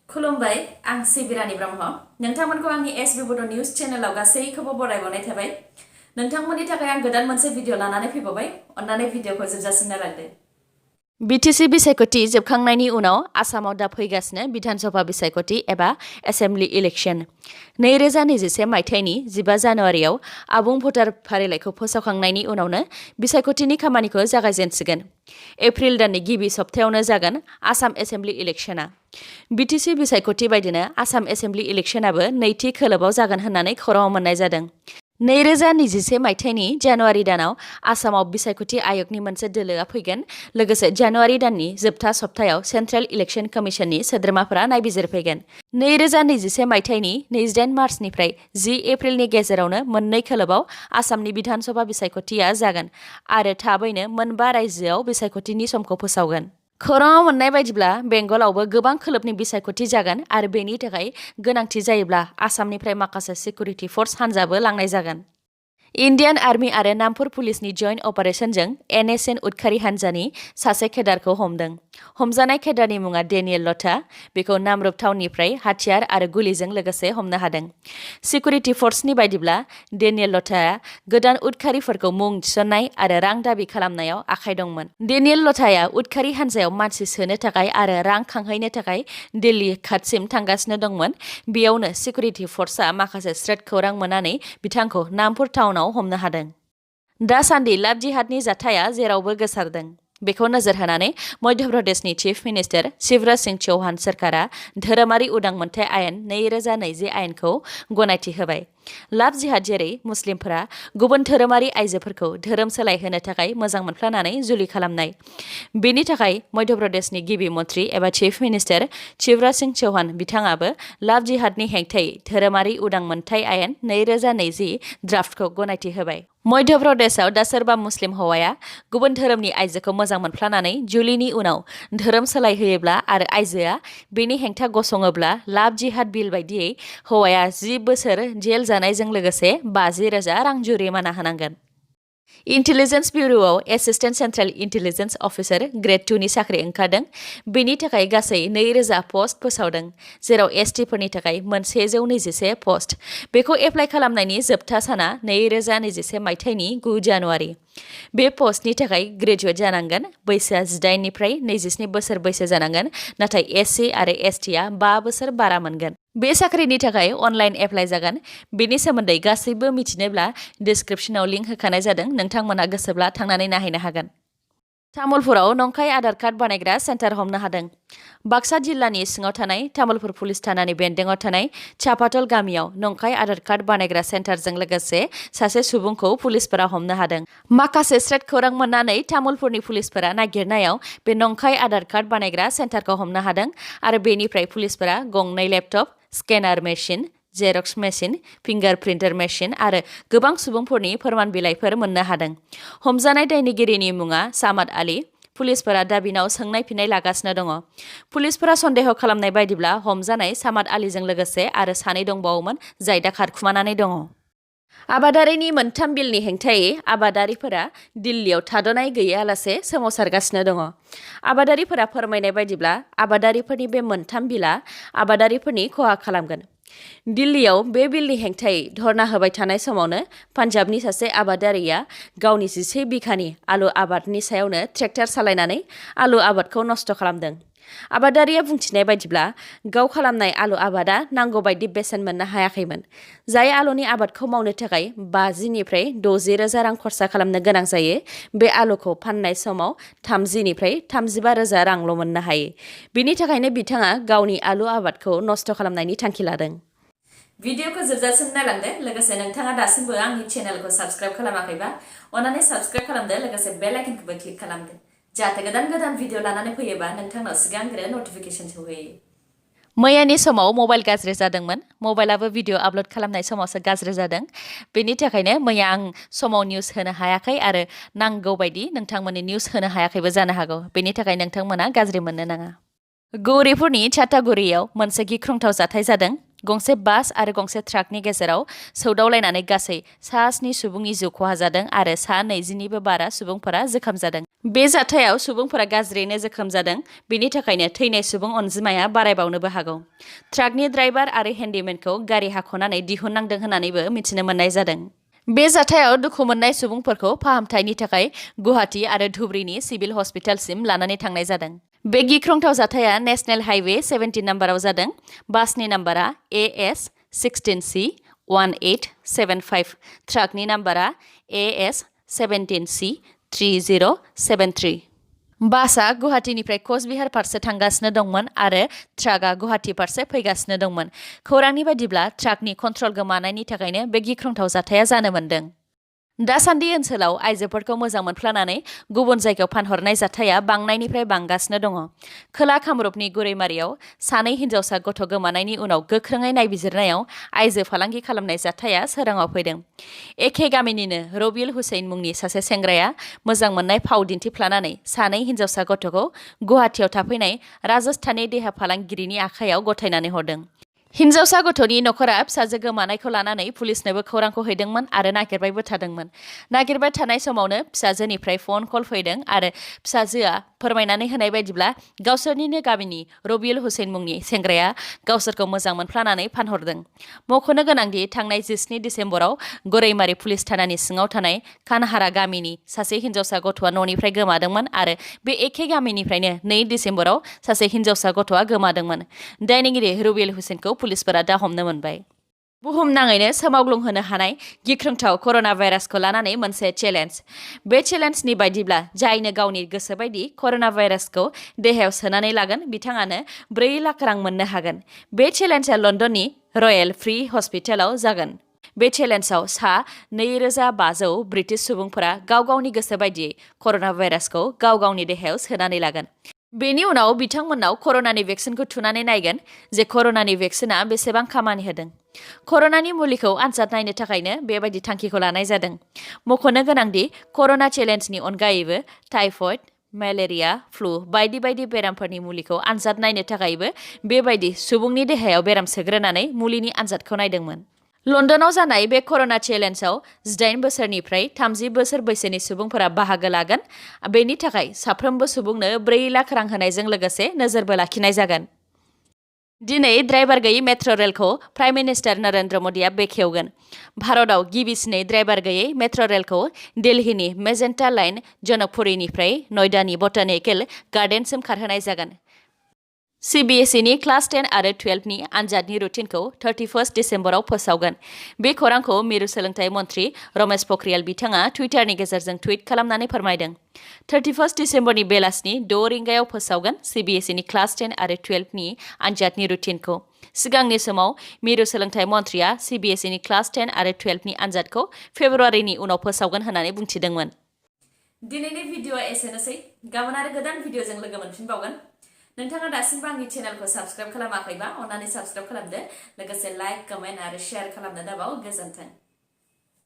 खुलुमबाय आं सिबिरानि ब्रह्म नोंथांमोनखौ आंनि एसबी बड' निउज चेनेलाव गासैखौबो बरायबावनाय थाबाय। नोंथांमोननि थाखाय आं गोदान मोनसे भिडिअ लानानै फैबावबाय। अन्नानै भिडिअखौ जोबजासिम नायलांदो। बिटिसि बिसायख'थि जोबखांनायनि उनाव आसामाव दा फैगासिनो बिधानसभा बिसायख'थि एबा एसेम्बलि इलेक्शन। 2021 मायथाइनि 15 जानुवारियाव आबुं भटार फारिलाइखौ फोसावखांनायनि उनावनो बिसायख'थिनि खामानिखौ जागायजेनसिगोन। एप्रिल दाननि गिबि सप्तायावनो जागोन आसाम एसेम्बलि इलेक्शना। बिटिसि बिसायख'थि बायदिनो आसाम एसेम्बलि इलेक्शनाबो नैथि खोलोबाव जागोन होननानै खौराङाव मोननाय जादों। 2021 मायथाइनि जानुवारि दानाव आसामाव बिसायख'थि आयगनि मोनसे दोलोआ फैगोन। लोगोसे जानुवारि दाननि जोबथा सप्तायाव सेन्ट्रेल इलेक्शन कमिशननि सोद्रोमाफोरा नायबिजिरफैगोन। 2021 मायथाइनि 28 मार्चनिफ्राय 10 एप्रिलनि गेजेरावनो मोननै खोलोबाव आसामनि बिधानसभा बिसायख'थिया जागोन आरो थाबैनो मोनबा रायजोआव बिसायख'थिनि समखौ फोसावगोन। खौराङाव मोननाय बायदिब्ला बेंगलावबो गोबां खोलोबनि बिसायख'थि जागोन आरो बेनि थाखाय गोनांथि जायोब्ला आसामनिफ्राय माखासे सिकिउरिटि फर्स हान्जाबो लांनाय जागोन। इन्डियान आर्मी आरो नामपुर पुलिसनि जइन्ट अपारेशनजों NSN उदखारि हान्जानि सासे केडारखौ हमदों। हमजानाय केडारनि मुङा डेनियेल लथा। बेखौ नामरुप टाउननिफ्राय हाथियार आरो गुलिजों लोगोसे हमनो हादों। सिकिउरिटि फर्सनि बायदिब्ला डेनियेल लथाया गोदान उदखारिफोरखौ मुं थिसननाय आरो रां दाबि खालामनायाव आखाइ दंमोन। डेनियेल लथाया उदखारि हान्जायाव मानसि सोनो थाखाय आरो रां खांहैनो थाखाय दिल्ली खाथिसिम थांगासिनो दंमोन। बेयावनो सिकिउरिटि फर्सआ माखासे स्रोद खौरां मोननानै बिथांखौ नामपुर टाउनाव हमनो हादों। दासान्दि लाभ जिहादनि जाथाया जेरावबो गोसारदों। बेखौ नोजोर होनानै मध्य प्रदेशनि चिफ मिनिस्टार शिवराज सिंह चौहान सोरखारा धोरोमारि उदां मोनथाय आयेन 2020 आयेनखौ गनायथि होबाय। लाभ जिहाद जेरै मुस्लिमफोरा गुबुन धोरोमारि आइजोफोरखौ धोरोम सोलायहोनो थाखाय मोजां मोनफ्लानानै जुलि खालामनाय। बेनि थाखाय मध्य प्रदेशनि गिबि मन्थ्रि एबा चिफ मिनिस्टार शिवराज सिंह चौहान बिथाङाबो लाभ जिहादनि हेंथायै धोरोमारि उदां मोनथाय आयेन 2020 ड्राफ्टखौ गनायथि होबाय। मध्य प्रदेशआव दा सोरबा मुस्लिम हौवाया गुबुन धोरोमनि आइजोखौ मोजां मोनफ्लानानै जुलिनि उनाव धोरोम सोलायहोयोब्ला आरो आइजोआ बेनि हेंथा गसङोब्ला लाभ जिहाद बिल बायदियै हौवाया 10 बोसोर जेल जानायजों लोगोसे 50,000 रां जुरिमाना होनांगोन। इन्टेलिजेन्स ब्युर'आव assistant central intelligence officer grade 2 नि साख्रि ओंखारदों। बेनि थाखाय गासै 2000 पस्ट फोसावदों, जेराव ST फोरनि थाखाय 121 पस्ट। बेखौ एप्लाइ खालामनायनि जोबथा साना 2021 मायथाइनि 9 जानुवारि। बे पस्टनि थाखाय ग्रेजुवेट जानांगोन। बैसोआ 18 निफ्राय 27 बोसोर बैसो जानांगोन, नाथाय SC आरो STआ 5 बोसोर बारा मोनगोन। बे साख्रिनि थाखाय अनलाइन एप्लाइ जागोन। बेनि सोमोन्दै गासैबो मिथिनोब्ला डिस्क्रिप्शनाव लिंक होखानाय जादों, नोंथांमोना गोसोब्ला थांनानै नायहैनो हागोन। तामुलपुराव नंखाय आधार कार्ड बानायग्रा सेन्टार हमनो हादों। बाक्सा जिल्लानि सिङाव थानाय तामुलपुर पुलिस थानानि बेन्दोङाव थानाय चापातल गामियाव नंखाय आधार कार्ड बानायग्रा सेन्टारजों लोगोसे सासे सुबुंखौ पुलिसफोरा हमनो हादों। माखासे स्रेद खौरां मोननानै तामुलपुरनि पुलिसफोरा नागिरनायाव बे नंखाय आधार कार्ड बानायग्रा सेन्टारखौ हमनो हादों आरो बेनिफ्राय पुलिसफोरा गंनै laptop, scanner machine, Xerox machine, finger printer machine आरो गोबां सुबुंफोरनि फोरमान बिलाइफोर मोननो हादों। हमजानाय दायनिगिरिनि मुङा सामाद आली। पुलिसफोरा दा बिनाव सोंनाय फिननाय लागासिनो दङ। पुलिसफोरा सन्देह खालामनाय बायदिब्ला हमजानाय सामाद आलीजों लोगोसे आरो सानै दंबावोमोन, जाय दा खारखुमानानै दङ। आबादारिनि मोनथाम बिलनि हेंथायै आबादारिफोरा दिल्लीयाव थाद'नाय गैयालासे सोमावसारगासिनो दङ। आबादारिफोरा फोरमायनाय बायदिब्ला आबादारिफोरनि बे मोनथाम बिलआ आबादारिफोरनि खहा खालामगोन। दिल्लीयाव बे बिलनि हेंथायै धर्ना होबाय थानाय समावनो पान्जाबनि सासे आबादारिया गावनि 11 बिघानि आलु आबादनि सायावनो ट्रेक्टर सालायनानै आलु आबादखौ नस्थ' खालामदों। आबादारिया बुंथिनाय बायदिब्ला गाव खालामनाय आलु आबादा नांगौ बायदि बेसेन मोननो हायाखैमोन। जाय आलुनि आबादखौ मावनो थाखाय 50 निफ्राय 60,000 रां खरसा खालामनो गोनां जायो, बे आलुखौ फाननाय समाव 30 निफ्राय 35,000 रांल' मोननो हायो। बिनि थाखायनो बिथाङा गावनि आलु आबादखौ नस्थ' खालामनायनि थांखि लादों। भिडिअखौ जोबजासिम नायलांदो। लोगोसे नोंथाङा दासिमबो आंनि चेनेलखौ साबस्क्राइब खालामाखैबा अन्नानै साबस्क्राइब खालामदो, लोगोसे बेल आइकनखौबो क्लिक खालामदो, जाहाथे गोदान भिडिअ लानानै फैयोबा नोंथांनाव सिगांग्रो नटिफिकेसन सौहैयो। मैयानि समाव मबाइल गाज्रि जादोंमोन। मबाइलाबो भिडिअ आपल'ड खालामनाय समावसो गाज्रि जादों। बेनि थाखायनो मैया आं समाव निउस होनो हायाखै आरो नांगौ बायदि नोंथांमोननि निउस होनो हायाखैबो जानो हागौ। बेनि थाखाय नोंथांमोना गाज्रि मोननो नाङा। गौरिपुरनि चाटागुरियाव मोनसे गिख्रंथाव जाथाय जादों। गंसे बास आरो गंसे ट्राकनि गेजेराव सौदावलायनानै गासै 7 सुबुंनि जिउ खहा जादों आरो 20निबो बारा सुबुंफोरा जोखोम जादों। बे जाथायाव सुबुंफोरा गाज्रियैनो जोखोम जादों, बेनि थाखायनो थैनाय सुबुं अनजिमाया बारायबावनोबो हागौ। ट्राकनि ड्राइभार आरो हेन्डीमेनखौ गारि हाख'नानै दिहुननांदों होननानैबो मिथिनो मोननाय जादों। बे जाथायाव दुखु मोननाय सुबुंफोरखौ फाहामथायनि थाखाय गुवाहाटी आरो धुबरीनि सिभिल हस्पिटालसिम लानानै थांनाय जादों। बे गिख्रंथाव जाथाया नेशनेल हाइवे 17 नाम्बाराव जादों। बासनि नाम्बारा AS 16C 1875, ट्राकनि नाम्बारा AS 17C 3073। बासआ गुवाहाटीनिफ्राय कचबिहार फारसे थांगासिनो दंमोन आरो ट्राकआ गुवाहाटी फारसे फैगासिनो दंमोन। खौरांनि बायदिब्ला ट्राकनि कन्ट्रल गोमानायनि थाखायनो बे गिख्रंथाव जाथाया जानो मोन्दों। दासान्दि ओनसोलाव आइजोफोरखौ मोजां मोनफ्लानानै गुबुन जायगायाव फानहरनाय जाथाया बांनायनिफ्राय बांगासिनो दङ। खोला कामरुपनि गुरैमारियाव 2 हिनजावसा गथ' गोमानायनि उनाव गोख्रोङै नायबिजिरनायाव आइजो फालांगि खालामनाय जाथाया सोराङाव फैदों। एखे गामिनिनो रबिउल हुसैन मुंनि सासे सेंग्राया मोजां मोननाय फाव दिन्थिफ्लानानै 2 हिनजावसा गथ'खौ गुवाहाटीयाव थाफैनाय राजस्थाननि देहा फालांगिरिनि आखायाव गथायनानै हरदों। हिनजावसा गथ'नि नखरा फिसाजो गोमानायखौ लानानै पुलिसनोबो खौरांखौ हैदोंमोन आरो नागिरबायबो थादोंमोन। नागिरबाय थानाय समावनो फिसाजोनिफ्राय फन कल फैदों आरो फिसाजोआ फोरमायनानै होनाय बायदिब्ला गावसोरनिनो गामिनि रबिउल हुसैन मुंनि सेंग्राया गावसोरखौ मोजां मोनफ्लानानै फानहरदों। मख'नो गोनांदि थांनाय 17 डिसेम्बराव गरैमारि पुलिस थानानि सिङाव थानाय खानहारा गामिनि सासे हिनजावसा गथ'आ न'निफ्राय गोमादोंमोन आरो बे एखे गामिनिफ्रायनो 2 डिसेम्बराव सासे हिनजावसा गथ'आ गोमादोंमोन। दायनिगिरि रबिउल हुसैनखौ पुलिसफोरा दा हमनो मोनबाय। बुहुमनाङैनो सोमावग्लुंहोनो हानाय गिख्रंथाव कर'ना भाइरासखौ लानानै मोनसे चेलेन्ज। बे चेलेन्जनि बायदिब्ला जायनो गावनि गोसो बायदि कर'ना भाइरासखौ देहायाव सोनानै लागोन बिथाङानो 4 लाख रां मोननो हागोन। बे चेलेन्जआ लन्दननि रयेल फ्री हस्पिटालाव जागोन। बे चेलेन्जआव 2500 ब्रिटिश सुबुंफोरा गाव गावनि गोसो बायदियै कर'ना भाइरासखौ गाव गावनि देहायाव सोनानै लागोन। बेनि उनाव बिथांमोननाव कर'नानि भेक्सिनखौ थुनानै नायगोन जे कर'नानि भेक्सिना बेसेबां खामानि होदों। कर'नानि मुलिखौ आनजाद नायनो थाखायनो बेबायदि थांखिखौ लानाय जादों। मख'नो गोनांदि कर'ना चेलेन्जनि अनगायैबो टाइफयड, मेलेरिया, फ्लु बायदि बायदि बेरामफोरनि मुलिखौ आनजाद नायनो थाखायबो बेबायदि सुबुंनि देहायाव बेराम सोग्रोनानै मुलिनि आनजादखौ नायदोंमोन। लन्दनाव जानाय बे कर'ना चेलेन्जआव 18 बोसोरनिफ्राय 30 बोसोर बैसोनि सुबुंफोरा बाहागो लागोन। बेनि थाखाय साफ्रोमबो सुबुंनो 4 लाख रां होनायजों लोगोसे नोजोरबो लाखिनाय जागोन। दिनै ड्राइभार गैयै मेट्र' रेलखौ प्राइम मिनिस्टार नरेन्द्र मदिआ बेखेवगोन। भारतआव गिबिसिनै ड्राइभार गैयै मेट्र' रेलखौ दिल्लीनि मेजेन्टा लाइन जनकपुरीनिफ्राय नयडानि बटानिकेल गार्डेनसिम खारहोनाय जागोन। CBSEनि क्लास 10 आरो 12नि आनजादनि रुटिनखौ 31 डिसेम्बराव फोसावगोन। बे खौरांखौ मिरु सोलोंथाइ मन्थ्रि रमेश पख्रियाल बिथाङा टुइटारनि गेजेरजों टुइट खालामनानै फोरमायदों। 31 डिसेम्बरनि बेलासिनि 6 रिंगायाव फोसावगोन CBSEनि क्लास 10 आरो 12नि आनजादनि रुटिनखौ। सिगांनि समाव मिरु सोलोंथाइ मन्थ्रिया CBSEनि क्लास 10 आरो 12नि आनजादखौ फेब्रुवारिनि उनाव फोसावगोन होननानै बुंथिदोंमोन। दिनैनि भिडिअ'आ एसेनोसै। गाबोन आरो गोदान भिडिअ'जों लोगो मोनफिनबावगोन। नोंथाङा दासिमबो आंनि चेनेलखौ साबस्क्राइब खालामाखैबा अन्नानै साबस्क्राइब खालामदो। लोगोसे लाइक, कमेन्ट आरो शेयार खालामनो दाबाव। गोजोन्थों।